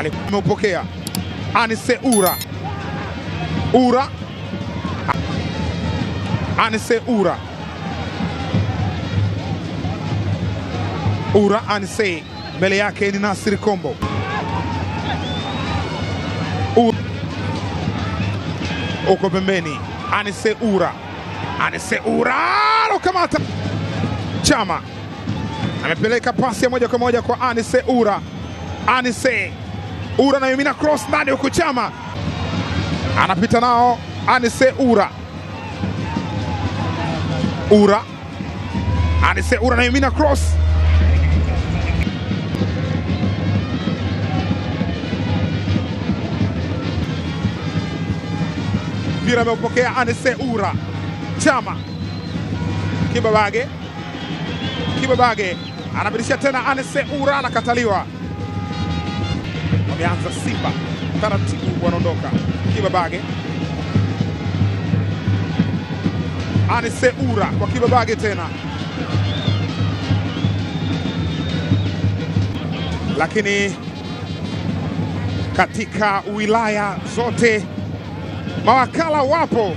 Ameupokea Anise Ura, Ura Anise Ura, Ura Anise, mbele yake ni Nasir Kombo. Ura uko pembeni, Anise Ura, Anise Ura alokamata Chama amepeleka pasi ya moja kwa moja kwa Anise Ura. Anise Ura na yumina cross ndani huku Chama anapita nao. Anise Ura, Ura Anise Ura na yumina cross. Mpira ameupokea Anise Ura. Chama Kibabage, Kibabage anabadilisha tena Anise Ura anakataliwa. Wameanza Simba taratibu wanaondoka. Kibabage, Anise Ura kwa Kibabage tena, lakini katika wilaya zote mawakala wapo,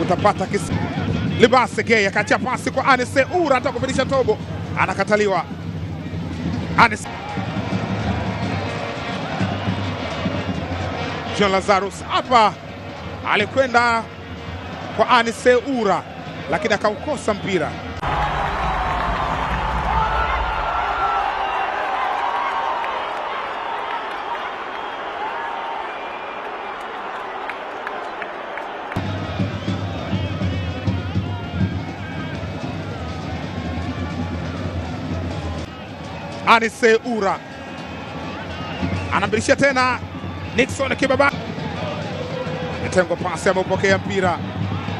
utapata kisi. Libase Gay akaachia pasi kwa Anise Ura, hata kupitisha tobo, anakataliwa. Anise Jean Lazarus hapa alikwenda kwa Anise Ura, lakini akaukosa mpira. Anise Ura anambirishia tena Nixon Kibaba, mitengo pasi, ameupokea mpira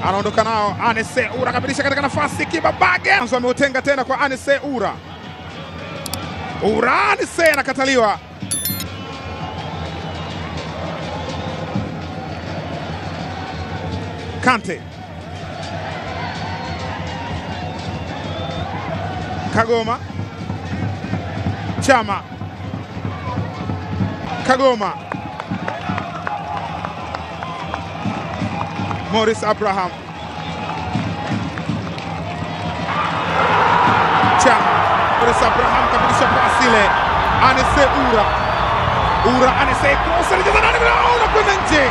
anaondoka nao. Anise Ura akabilisha katika nafasi, Kibabage ameutenga tena kwa Anise Ura. Ura Anise anakataliwa. Kante Kagoma Chama Kagoma Morris Abraham Chama Morris Abraham kapitisha pasi ile Anise Ura, Ura Anise cross alicheza nani, unakwenda nje.